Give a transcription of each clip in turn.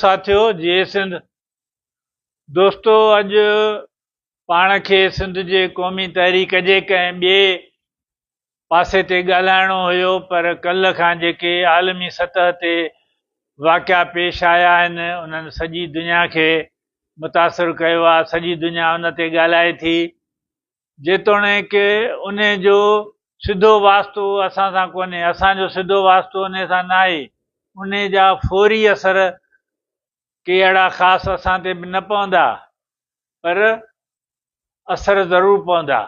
ساٿيو جيئي سنڌ دوستو اڄ پاڻ کي سنڌ جي قومي تحريڪ جي ڪنهن ٻئي پاسي تي ڳالهائڻو هيو پر ڪلهه کان جيڪي عالمي سطح تي واقعا پيش آيا آهن انهن سڄي دنيا کي متاثر ڪيو آهي سڄي دنيا ان تي ڳالهائي ٿي جيتوڻيڪ انهي جو سڌو واسطو اسان سان ڪونهي، اسان جو سڌو واسطو انهي سان ناهي، انهي جا فوري اثر ڪي اهڙا خاص اسان تي به نه پوندا، پر اثر ضرور پوندا.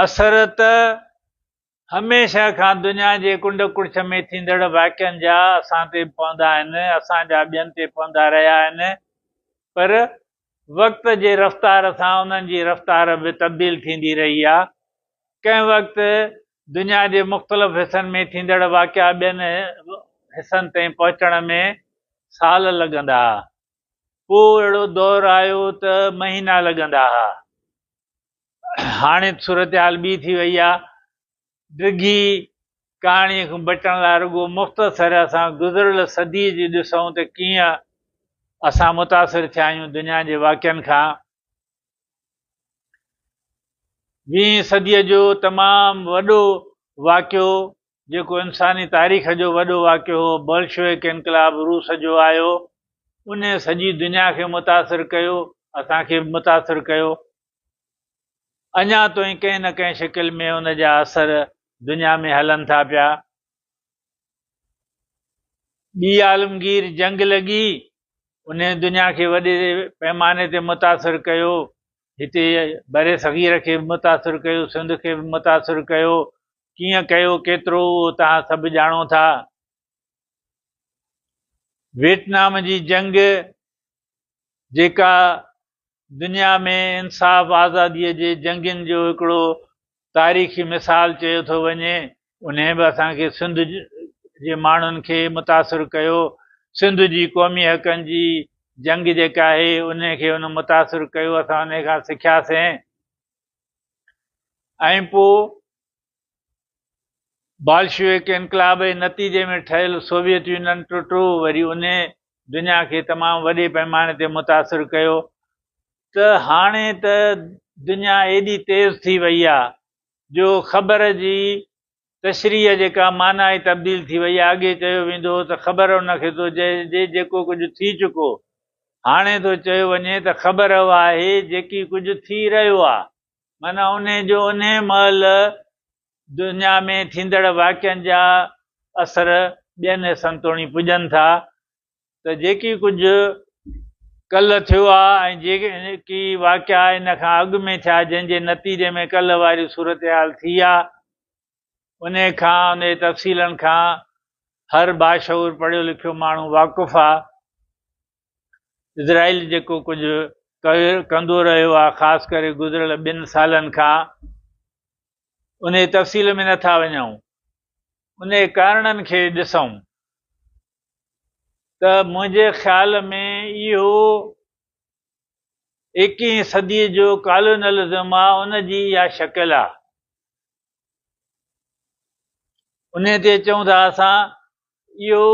اثر ته هميشه کان دنيا جي ڪنڊ ڪڙڇ ۾ ٿيندڙ واقعن جا اسان تي به پوندا آهن، اسان جا ٻين تي پوندا رهيا آهن، پر وقت جي رفتار سان انهن جي رفتار به تبديل ٿيندي رهي آهي. ڪنهن وقت دنيا جي مختلف حصن ۾ ٿيندڙ واقعا ٻين حصن تائين پهچڻ ۾ سال لڳندا ها، پوء اهڙو دور آيو ته مهينا لڳندا ها. هاڻي صورتحال ٻي ٿي وئي آ. ڊگهي ڪهاڻيء کان بچڻ لاء رڳو مختصر اسان گذريل صديء جي ڏسون ته ڪيئن اسان متاثر ٿيا آهيون دنيا جي واقعن کان. ويهين صديء جو تمام وڏو واقعو جيڪو انساني تاريخ جو وڏو واقعو هو، بولشويڪ انقلاب روس جو آيو، انهيء سڄي دنيا کي متاثر ڪيو، اسان کي به متاثر ڪيو. اڃا تائين ڪنهن نه ڪنهن شڪل ۾ ان جا اثر دنيا ۾ هلن ٿا پيا. ٻي عالمگير جنگ لڳي، انهيء دنيا کي وڏي پيماني تي متاثر ڪيو. هتي برصغير کي به متاثر ڪيو، سنڌ کي به متاثر ڪيو. ڪيئن ڪيو، ڪيترو، اهو توهان سڀ ڄاڻو ٿا. ويٽنام جي جنگ جيڪا دنيا ۾ انصاف آزاديء جي جنگين جو هڪڙو تاريخي مثال چيو ٿو وڃي، انهيء به اسان کي سنڌ جي ماڻهن کي متاثر ڪيو. سنڌ جي قومي حقن جي جنگ جيڪا آهي، انهيء کي ان متاثر ڪيو، اسان انهيء کان سکياسين. ۽ پوء بالشويڪ انقلاب جي نتيجي ۾ ٺهيل سوويت يونين ٽٽو، وري انهي دنيا کي تمام وڏي پئماني تي متاثر ڪيو ته هاڻي ته دنيا ايڏي تيز ٿي وئي آ جو خبر جي تشريح جيڪا معنيٰ ئي تبديل ٿي وئي آ، اڳي چيو ويندو هو ته خبر ان کي ٿو چئجي جيڪو ڪجهه ٿي چڪو، هاڻي ٿو چيو وڃي ته خبر اها آهي جيڪي ڪجهه ٿي رهيو آ، معنيٰ انهي جو انهي مهل دنيا ۾ ٿيندڙ واقعن جا اثر ٻين حصن توڻي پڄن ٿا ته جيڪي ڪجهه ڪلهه ٿيو آ ۽ جيڪي واقعا ان کان اڳ ۾ ٿيا جنهن جي نتيجي ۾ ڪلهه واري صورتحال ٿي آ انهي کان انهي تفصيلن کان هر باشعور پڙهيو لکيو ماڻهو واقف آ. اسرائيل جيڪو ڪجهه ڪندو رهيو آ خاص ڪري گذريل ٻن سالن کان انهي تفصيل ۾ نٿا وڃون انهي ڪارڻن کي ڏسون ته منهنجي خيال ۾ اهو ايڪيهين صديء جو ڪالونلزم آ، ان جي اها شڪل آ. انهيء تي چئون ٿا اسان اهو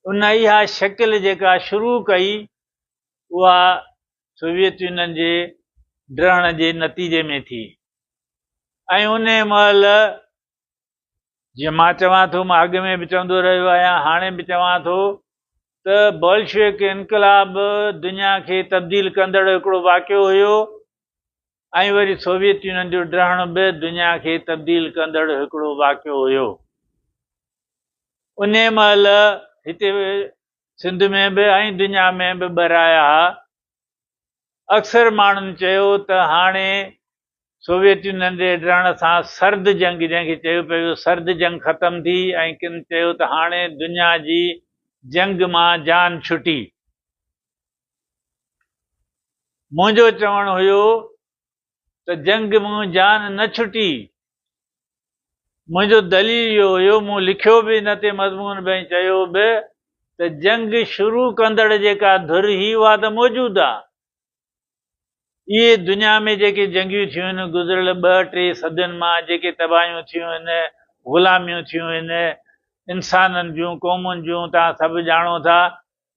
ان اها شڪل جيڪا شروع ڪئي اها سوويت يونين جي ڊهڻ جي نتيجي ۾ ٿي ۽ انهيء مهل جيئن مان چوان ٿو، مان اڳ ۾ به چوندو رهيو آهيان، هاڻي به چوان ٿو ته بولشويڪ انقلاب دنيا کي تبديل ڪندڙ هڪڙو واقعو هيو ۽ وري سوويت يونين جو ڊهڻ به دنيا کي تبديل ڪندڙ هڪڙو واقعو هيو. انهيء مهل هتي سنڌ ۾ به ۽ دنيا ۾ به ٻه رايا ها. اڪثر ماڻهن چيو ته هاڻي سوويت يونين جي ڊهڻ سان سرد جنگ جنهن کي چيو پيو ويو سرد جنگ ختم ٿي ۽ ڪن چيو ته هاڻي دنيا جي جنگ مان جان ڇٽي. منهنجو چوڻ هيو ته جنگ مون جان نه ڇٽي. منهنجو دليل اهو هيو، مون لکيو به ان تي مضمون به ۽ چيو به ته جنگ شروع ڪندڙ جيڪا ڌر هئي اها ته موجود آ. اهي دنيا ۾ جيڪي جنگيون ٿيون آهن، گذريل ٻه ٽي صدين مان جيڪي تباهيون ٿيون آهن، غلاميون ٿيون آهن، انسانن جون، قومن جون، توهان سڀ ڄاڻو ٿا،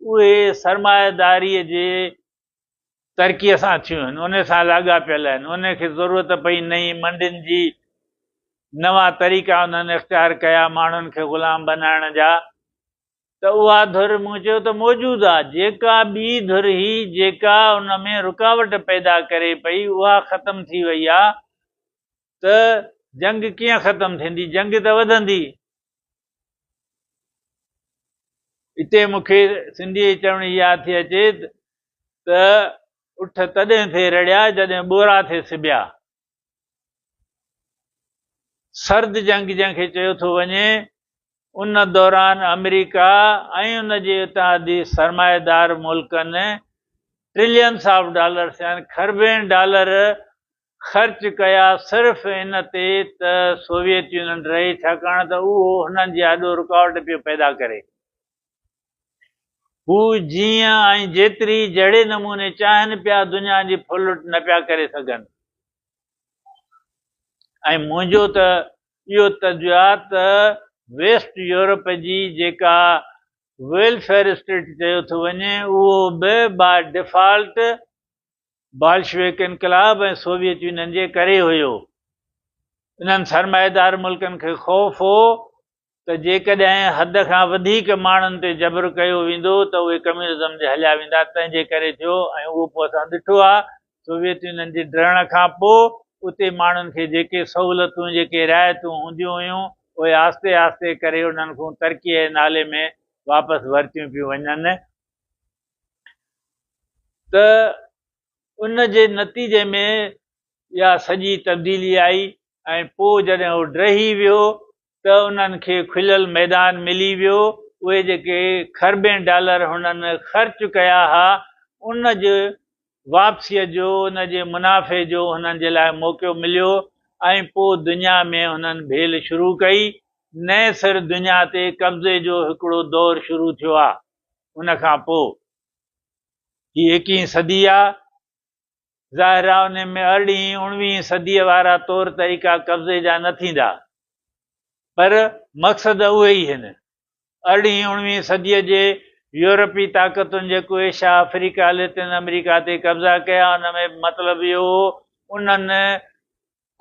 اهي سرمائيداريء جي ترقيء سان ٿيون آهن، ان سان لاڳاپيل آهن، ان کي ضرورت پئي نئين منڊين جي، نوان طريقا انهن اختيار ڪيا ماڻهن کي غلام بنائڻ جا، ته اها ڌر مون چيو ته موجود آ، جيڪا ٻي ڌر هئي جيڪا ان ۾ رڪاوٽ پيدا ڪري پئي اها ختم ٿي وئي آ ته جنگ ڪيئن ختم ٿيندي، جنگ ته وڌندي. اتي مون کي سنڌيء جي چوڻي ياد ٿي اچي ته اٺ تڏهن ٿي رڙيا جڏهن ٻورا ٿي سبيا. سرد جنگ جنهن کي چيو ٿو وڃي، ان دوران آمريڪا ۽ ان جي اتحادي سرمائيدار ملڪن ٽرلينس آف ڊالرس يعني کربين ڊالر خرچ ڪيا صرف ان تي ته سوويت يونين رهي ڇاڪاڻ ته اهو هنن جي آڏو رڪاوٽ پيو پيدا ڪري. هو جيئن ۽ جيتري جهڙي نموني چاهين پيا دنيا جي ڦرلٽ نه پيا ڪري سگهن. ۽ منهنجو ته اهو تجزيو آهي ته ويسٽ يورپ جي جيڪا ويلفيئر اسٽيٽ چيو ٿو وڃي اهو به باء ڊفالٽ بالشويڪ انقلاب ۽ سوويت يونين جي ڪري هيو. انهن سرمائيدار ملڪن کي خوف هو ته جيڪڏهن حد کان وڌيڪ ماڻهن تي جبر ڪيو ويندو ته اهي ڪميونزم ڏي هليا ويندا تنهن جي ڪري ٿيو ۽ اهو پوء اسان ڏٺو آهي سوويت يونين جي ڊهڻ کان پوء اتي ماڻهن کي جيڪي سهولتون جيڪي رعايتون هونديون هيون اهي آهستي آهستي ڪري انهن کان ترقي جي نالي ۾ واپس ورتيون پيون وڃن. ته ان جي نتيجي ۾ اها سڄي تبديلي آئي ۽ پوء جڏهن هو ڊهي ويو ته انهن کي کليل ميدان ملي ويو، اهي جيڪي کربين ڊالر هنن خرچ ڪيا ها ان جي واپسيء جو، ان جي منافعي جو هنن جي لاء موقعو مليو ۽ پوء دنيا ۾ هنن ڀيل شروع ڪئي، نئين سر دنيا تي قبضي جو هڪڙو دور شروع ٿيو آ. ان کان پوء هي ايڪيهين صدي آ، ظاهر آ ان ۾ ارڙهين اڻويهين صديء وارا طور طريقا قبضي جا نه ٿيندا، پر مقصد اهي ئي هن. ارڙهين اڻويهين صديء جي يورپي طاقتن جيڪو ايشيا، آفريڪا، ليٽن آمريڪا تي قبضا ڪيا، ان ۾ به مطلب اهو هو، انهن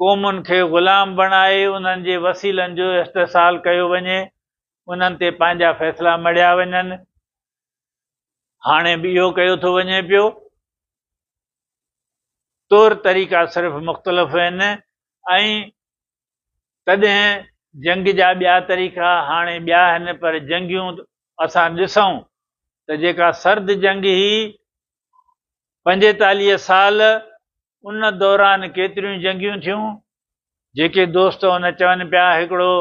قومن کي غلام بڻائي انهن جي وسيلن جو استحصال ڪيو وڃي. انهن تي پنهنجا فيصلا مڙهيا وڃن. هاڻي به اهو ڪيو ٿو وڃي پيو. طور طريقا صرف مختلف آهن ۽ تڏهن جنگ جا ٻيا طريقا هاڻي ٻيا آهن پر جنگيون اسان ڏسون ته جيڪا سرد جنگ هئي 45 سال ان دوران ڪيتريون جنگيون ٿيون جيڪي دوست ان چون پيا هڪڙو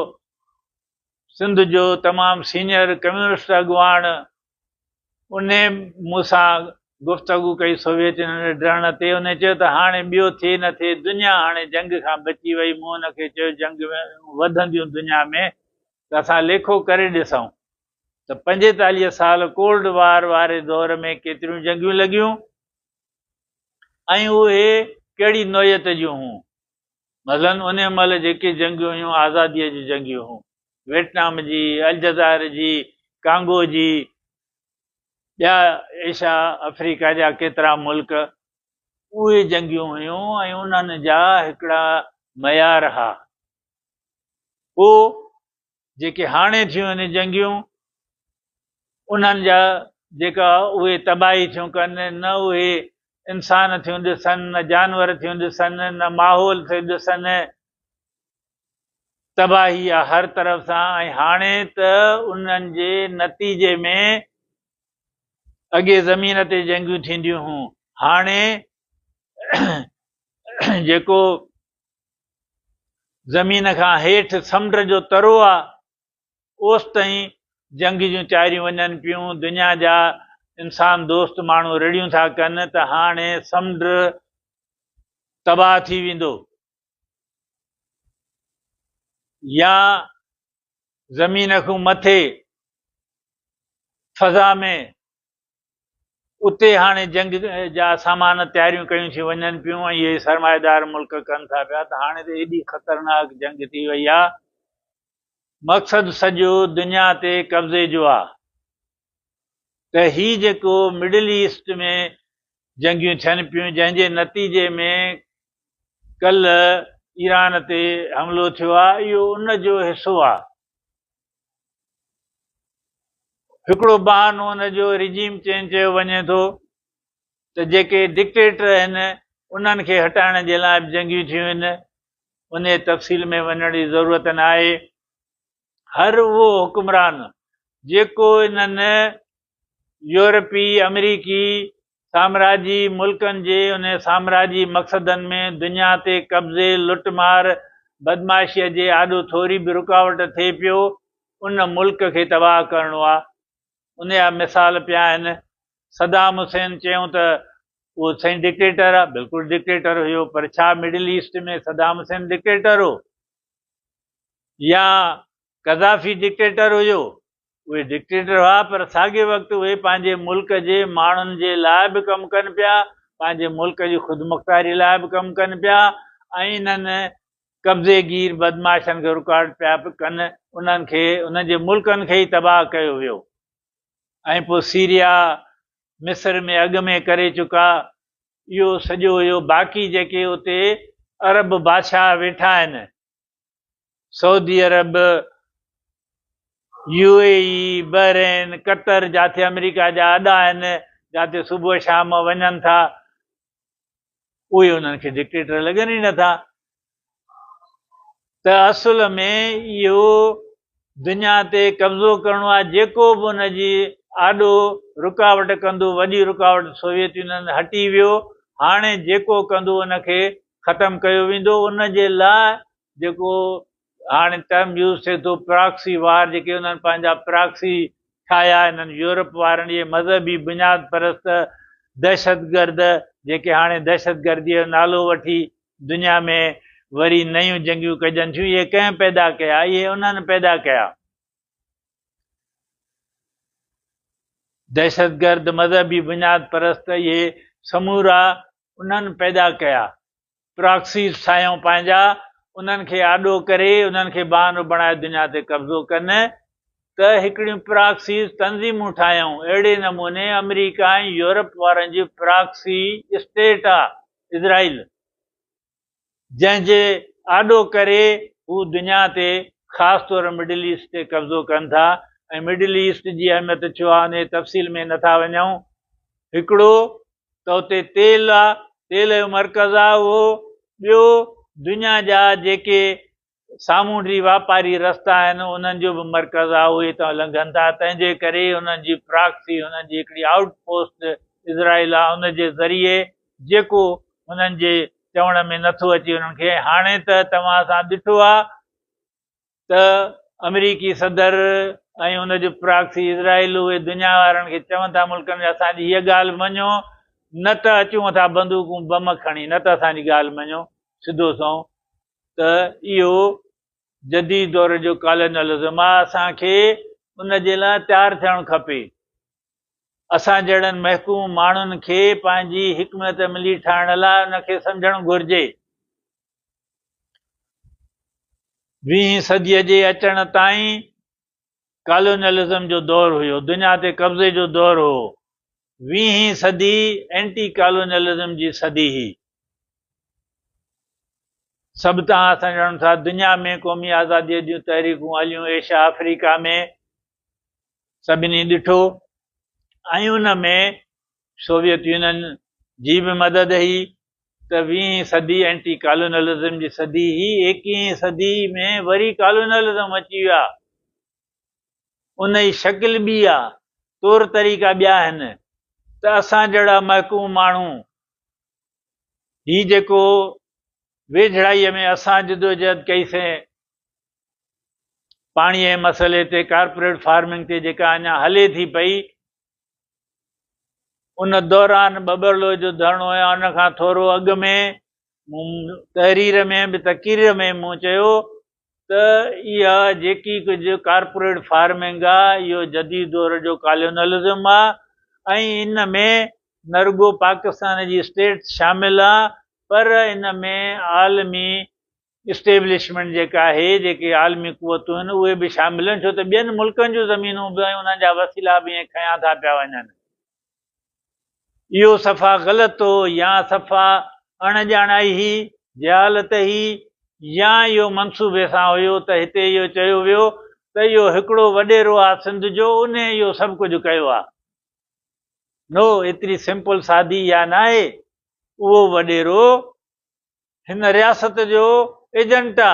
سنڌ جو تمام سينئر ڪميونسٽ اڳواڻ انهي مون سان گفتگو ڪئي سوويت يونين جي ڊهڻ تي انهي چيو ته هاڻي ٻيو ٿئي نه ٿئي دنيا هاڻي جنگ کان بچي وئي مون ان کي چيو جنگ وڌنديون دنيا ۾ ته اسان ليکو ڪري ڏسون ته 45 سال ڪولڊ وار واري دور ۾ ڪيتريون جنگيون لڳيون ۽ اهي ڪهڙي نوعيت جون هيون مثلاً انهيء مهل جيڪي جنگيون هيون آزاديء جون جنگيون هيون، ويٽنام جي، الجزائر جي، ڪانگو جي، ٻيا ايشيا آفريڪا جا ڪيترا ملڪ، اهي جنگيون هيون ۽ انهن جا هڪڙا معيار ها. پوء جيڪي هاڻي ٿيون آهن جنگيون، انهن جا جيڪا اهي تباهي ٿيون ڪن، نه اهي انسان ٿيون ڏسن، نه جانور ٿيون ڏسن، نه ماحول ٿيون ڏسن، تباهي آ هر طرف سان ۽ هاڻي ته انهن جي نتيجي ۾ اڳي زمين تي جنگيون ٿينديون هيون، هاڻي جيڪو زمين کان هيٺ سمنڊ جو ترو آ، اوستائين جنگ جون تياريون وڃن پيون، دنيا جا انسان دوست ماڻهو رڙيون ٿا ڪن ته هاڻي سمنڊ تباهه ٿي ويندو يا زمين کان مٿي فضا ۾ اتي هاڻي جنگ جا سامان تياريون ڪيون ٿيون وڃن پيون ۽ اهي سرمائيدار ملڪ ڪن ٿا پيا ته هاڻي ته ايڏي خطرناڪ جنگ ٿي وئي آهي. مقصد سڄو دنيا تي قبضي جو آ ته هي جيڪو مڊل ايسٽ ۾ جنگيون ٿين پيون جنهن جي نتيجي ۾ ڪلهه ايران تي حملو ٿيو آ اهو ان جو حصو آ. هڪڙو بهانو ان جو رجيم چينج چيو وڃي ٿو ته جيڪي ڊڪٽيٽر آهن انهن کي هٽائڻ جي لاء به جنگيون ٿيون آهن انهيء تفصيل ۾ وڃڻ جي ضرورت نه آهي. هر اهو حڪمران جيڪو انهن يورپي، آمريڪي سامراجي ملڪن جي انهي سامراجي مقصدن ۾ دنيا تي قبضي، لٽ مار، بدمعاشيء جي آڏو ٿوري به رڪاوٽ ٿئي پيو، ان ملڪ کي تباهه ڪرڻو آ. ان جا مثال پيا آهن. صدام حسين چيائون ته اهو سائين ڊڪٽيٽر آ، بلڪل ڊڪٽيٽر هيو پر ڇا مڊل ايسٽ ۾ صدام حسين ڊڪٽيٽر هو يا قذافي ڊڪٽيٽر هيو؟ اهي ڊڪٽيٽر هئا پر ساڳئي وقت اهي پنهنجي ملڪ جي ماڻهن جي لاء به ڪم ڪن پيا، پنهنجي ملڪ جي خودمختاري لاء به ڪم ڪن پيا ۽ انهن قبضي گير بدمعاشن کي رڪاوٽ پيا ڪن، انهن کي انهن جي ملڪن کي ئي تباهه ڪيو ويو ۽ پوء سيريا، مصر ۾ اڳ ۾ ڪري چڪا، اهو سڄو هيو، باقي جيڪي اتي عرب بادشاهه ويٺا آهن، Saudi Arab, U A E, Bahrain, Qatar جاٿي آمريڪا جا اڏا آهن، جاتي صبح شام وڃن ٿا، اهي انهن کي ڊڪٽيٽر لڳن ئي نٿا. ته اصل ۾ اهو دنيا تي قبضو ڪرڻو آهي، جيڪو به ان جي آڏو رڪاوٽ ڪندو، وڏي رڪاوٽ سوويت يونين هٽي ويو، هاڻي جيڪو ڪندو ان کي ختم ڪيو ويندو، ان جي لاء جيڪو هاڻي ٽرم يوز ٿئي ٿو پراڪسي وار، جيڪي انهن پنهنجا پراڪسي ٺاهيا انهن يورپ وارن اهي مذهبي بنياد پرست دهشتگرد جيڪي هاڻي دهشتگردي جو نالو وٺي دنيا ۾ وري نيون جنگيون ڪجن ٿيون اهي ڪنهن پيدا ڪيا اهي انهن پيدا ڪيا دهشتگرد مذهبي بنياد پرست اهي سمورا انهن پيدا ڪيا. پراڪسيز ٺاهيائون پنهنجا، انهن کي آڏو ڪري، انهن کي بهانو بڻائي دنيا تي قبضو ڪن ته هڪڙيون پراڪسيز تنظيمون ٺاهيائون. اهڙي نموني آمريڪا ۽ يورپ وارن جي پراڪسي اسٽيٽ آ اسرائيل، جنهن جي آڏو ڪري هو دنيا تي خاص طور مڊل ايسٽ تي قبضو ڪن ٿا ۽ مڊل ايسٽ جي اهميت ڇو آ انهي تفصيل ۾ نٿا وڃون. هڪڙو ته اتي تيل آ، تيل جو مرڪز آ اهو، ٻيو دنيا جا جيڪي سامونڊي واپاري رستا آهن انهن جو به مرڪز آ، اهي اتان لنگهن ٿا، تنهن جي ڪري انهن جي پراڪسي، انهن جي هڪڙي آئوٽ پوسٽ اسرائيل آ، ان جي ذريعي جيڪو انهن جي چوڻ ۾ نٿو اچي انهن کي هاڻي ته توهان اسان ڏٺو آ ته آمريڪي صدر ۽ ان جو پراڪسي اسرائيل اهي دنيا وارن کي چون ٿا ملڪن کي اسان جي هيء ڳالهه مڃو نه ته اچون ٿا بندوقون بم کڻي نه ته اسان جي ڳالهه مڃو سڌو سنئون ته اهو جديد دور جو ڪالونيلزم آهي اسان کي ان جي لاء تيار ٿيڻ کپي اسان جهڙن محڪوم ماڻهن کي پنهنجي حڪمت عملي ٺاهڻ لاء ان کي سمجهڻ گهرجي. ويهين صديء جي اچڻ تائين ڪالونيلزم جو دور هيو، دنيا تي قبضي جو دور هو. ويهين صدي اينٽي ڪالونيلزم جي صدي هئي. سڀ توهان اسان ڄاڻون ٿا دنيا ۾ قومي آزاديء جون تحريڪون هليون، ايشيا آفريڪا ۾ سڀني ڏٺو ۽ ان ۾ سوويت يونين جي به مدد هئي. ته ويهين صدي اينٽي ڪالونيلزم جي صدي هئي، ايڪيهين صدي ۾ وري ڪالونيلزم اچي ويو آهي، ان جي شڪل ٻي آهي، طور طريقا ٻيا آهن ته اسان جهڙا محڪوم ماڻهو هي جيڪو ويجهڙائيء ۾ اسان جدوجهد ڪئي سين پاڻي جي مسئلي تي ڪارپوريٽ فارمنگ تي جيڪا اڃا هلي ٿي پئي، ان دوران ٻٻرلوء جو ڌرڻو يا ان کان ٿورو اڳ ۾ مون تحرير ۾ به تقرير ۾ مون چيو ته اها جيڪي ڪجهه ڪارپوريٽ فارمنگ آ اهو جديد دور جو ڪالونلزم آ ۽ ان ۾ نه رڳو پاڪستان جي اسٽيٽ شامل آ پر ان ۾ عالمي اسٽيبلشمينٽ جيڪا آهي، جيڪي عالمي قوتون آهن، اهي به شامل آهن، ڇو ته ٻين ملڪن جون زمينون به ۽ انهن جا وسيلا به ائين کنيا ٿا پيا وڃن. اهو صفا غلط هو يا صفا اڻ ڄاڻائي هئي، جهالت هئي يا اهو منصوبي سان هيو ته هتي اهو چيو ويو ته اهو هڪڙو وڏيرو آ سنڌ جو، انهي اهو سڀ ڪجهه ڪيو آ. نو، ايتري سمپل سادي اها ناهي. اهو وڏيرو هن رياست جو ايجنٽ آ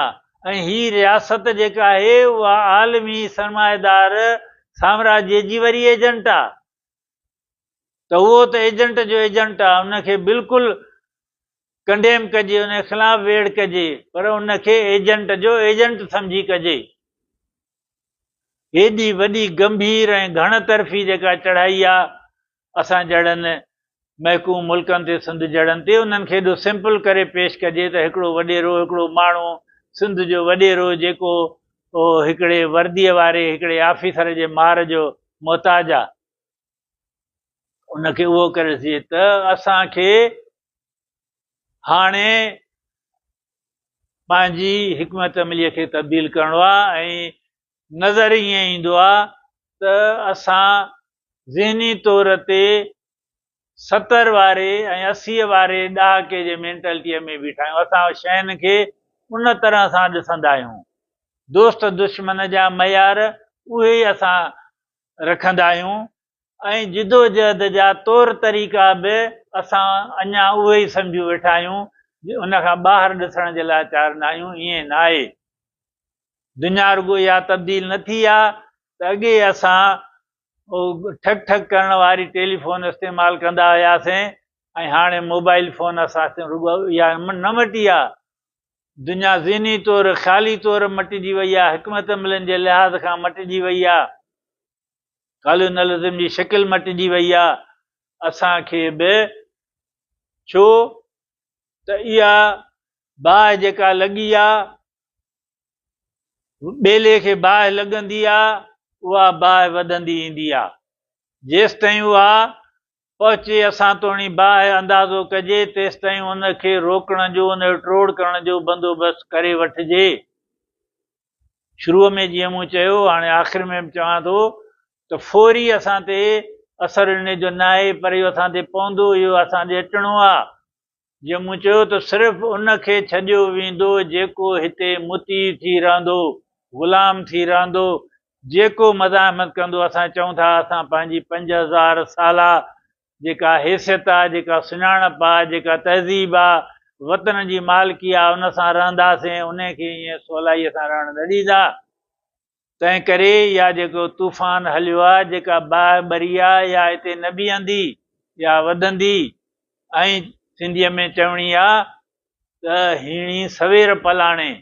۽ هي رياست جيڪا آهي اها عالمي سرمائيدار سامراجي جي وري ايجنٽ آ ته اهو ته ايجنٽ جو ايجنٽ آ ان کي بلڪل ڪنڊيم ڪجي ان جي خلاف ويڙهه ڪجي پر ان کي ايجنٽ جو ايجنٽ سمجهي ڪجي. هيڏي وڏي گنڀير ۽ گهڻ طرفي جيڪا چڙهائي آ اسان جهڙن محڪوم ملڪن تي سنڌ جهڙن تي انهن کي ايڏو سمپل ڪري پيش ڪجي ته هڪڙو وڏيرو هڪڙو ماڻهو سنڌ جو وڏيرو جيڪو هڪڙي ورديء واري هڪڙي آفيسر جي مار جو محتاج آ ان کي اهو ڪري ڏسجي ته اسان کي هاڻي پنهنجي حڪمت عمليء کي تبديل ڪرڻو آ ۽ نظر ائين ايندو آ ته اسان ذهني طور تي 70 واري ۽ 80 واري ڏهاڪي جي مينٽلٽيء ۾ بيٺا آهيون. اسان شين کي ان طرح سان ڏسندا آهيون. دوست دشمن جا معيار اهي ئي اسان رکندا آهيون ۽ جدوجهد جا طور طريقا به اسان اڃا اهي ئي سمجهيون ويٺا آهيون، ان کان ٻاهر ڏسڻ جي لاء تيار ناهيون. ائين ناهي. دنيا رڳو اها تبديل نه ٿي آ ته اڳي اسان ٺڪ ٺڪ ڪرڻ واري ٽيليفون استعمال ڪندا هياسين ۽ هاڻي موبائل فون اسان رڳو اها نه مٽي آ. دنيا ذهني طور خيالي طور مٽجي وئي آ، حڪمت عملين جي لحاظ کان مٽجي وئي آ، ڪالونلزم جي شڪل مٽجي وئي آ. اسان کي به ڇو ته اها باهه جيڪا لڳي آ ٻيلي کي باهه لڳندي آ، اها باهه وڌندي ايندي آ. جيستائين اها پهچي اسان توڻي باهه اندازو ڪجي، تيستائين ان کي روڪڻ جو، ان جو ٽوڙ ڪرڻ جو بندوبست ڪري وٺجي. شروع ۾ جيئن مون چيو، هاڻي آخر ۾ به چوان ٿو ته فوري اسان تي اثر ان جو ناهي، پر اهو اسان تي پوندو، اهو اسان ڏي اچڻو آ. جيئن مون چيو ته صرف ان کي ڇڏيو ويندو جيڪو هتي مطيع ٿي رهندو، غلام ٿي رهندو، جيڪو مزاحمت ڪندو، اسان چئون ٿا اسان پنهنجي 5000 سالا جيڪا حيثيت آ، جيڪا سڃاڻپ آ، جيڪا تهذيب آ، وطن جي مالڪي آ، ان سان رهنداسين، انهي کي ائين سولائيء سان رهڻ نه ڏيندا. تنهن ڪري اها جيڪو طوفان هليو آ، جيڪا باهه ٻري آ، اها هتي نه بيهندي، اها وڌندي ۽ سنڌيء ۾ چوڻي آ ته هيڻي سوير پلاڻي.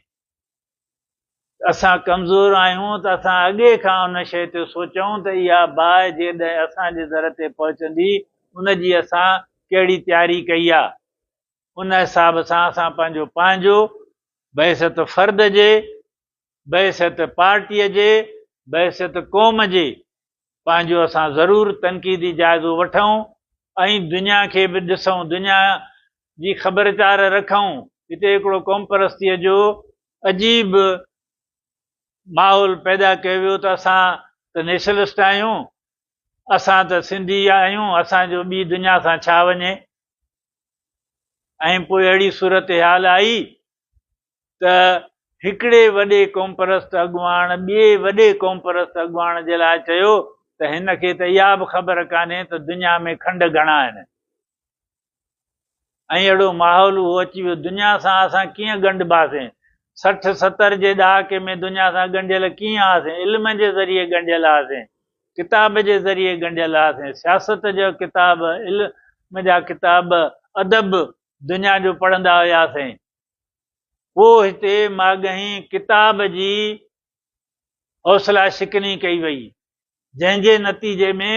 اسان ڪمزور آهيون ته اسان اڳي کان ان شيء تي سوچون ته اها باهه جيڏهن اسان جي در تي پهچندي، ان جي اسان ڪهڙي تياري ڪئي آ. ان حساب سان اسان پنهنجو پنهنجو بحيثيت فرد جي، بحيثيت پارٽيء جي، بحيثيت قوم جي پنهنجو اسان ضرور تنقيدي جائزو وٺون ۽ دنيا کي به ڏسون، دنيا جي خبر چار رکون. هتي هڪڙو قومپرستيء جو عجيب ماحول پيدا ڪيو ويو ته اسان ته نيشنلسٽ آهيون، اسان ته سنڌي آهيون، اسان جو ٻي دنيا سان ڇا وڃي؟ ۽ پوء اهڙي صورتحال آئي ته هڪڙي وڏي قومپرست اڳواڻ ٻئي وڏي قومپرست اڳواڻ جي لاء چيو ته هن کي ته اها به خبر ڪانهي ته دنيا ۾ کنڊ گهڻا آهن ۽ اهڙو ماحول اهو اچي ويو دنيا سان اسان ڪيئن ڳنڍباسين 60 70 جي ڏهاڪي ۾ دنيا سان ڳنڍيل ڪيئن هئاسين علم جي ذريعي ڳنڍيل هئاسين ڪتاب جي ذريعي ڳنڍيل هئاسين سياست جا ڪتاب علم جا ڪتاب ادب دنيا جو پڙهندا هياسين پوء هتي ماڳهين ڪتاب جي حوصلا شڪني ڪئي وئي، جنهن جي نتيجي ۾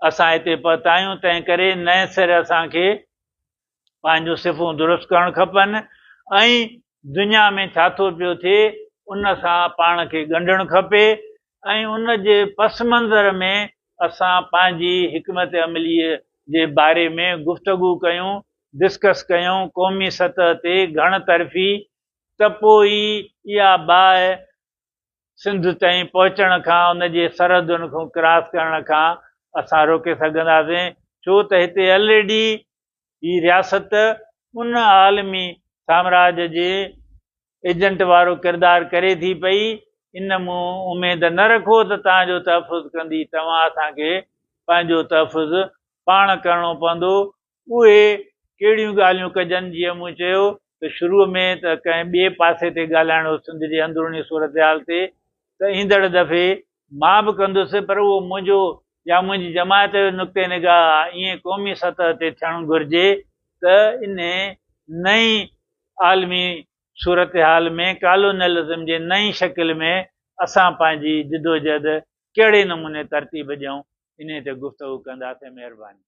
اسان هتي پهتا آهيون، تنهن ڪري نئين سر اسان کي پنهنجون صفون درست ڪرڻ کپن ۽ دنيا ۾ ڇا ٿو پيو ٿئي ان سان پاڻ کي ڳنڍڻ کپي ۽ ان جي پس منظر ۾ اسان پنهنجي حڪمت عمليء جي باري ۾ گفتگو ڪيون، ڊسڪس ڪيون، قومي سطح تي گهڻ طرفي ته پوء ئي اها باهه سنڌ تائين پهچڻ کان ان جي سرحدن کان ڪراس ڪرڻ کان اسان روڪي سگهنداسين ڇو ته هتي الريڊي هي رياست ان عالمي سامراج جي ايجنٽ وارو ڪردار ڪري ٿي پئي ان مون اميد نه رکو ته توهان جو تحفظ ڪندي توهان اسان کي پنهنجو تحفظ پاڻ ڪرڻو پوندو اهي ڪهڙيون ڳالهيون ڪجن جيئن مون چيو ته شروع ۾ ته ڪنهن ٻئي پاسي تي ڳالهائڻو سنڌ جي اندروني صورتحال تي ته ايندڙ دفعي مان به ڪندس پر اهو منهنجو يا منهنجي جماعت جو نقطه نگاهه آهي ائين قومي سطح تي ٿيڻ گهرجي ته انهي نئين عالمي صورتحال ۾ ڪالونيلزم جي نئين شڪل ۾ اسان پنهنجي جدوجهد ڪهڙي نموني ترتيب ڏيون انهي تي گفتگو ڪنداسين مهرباني.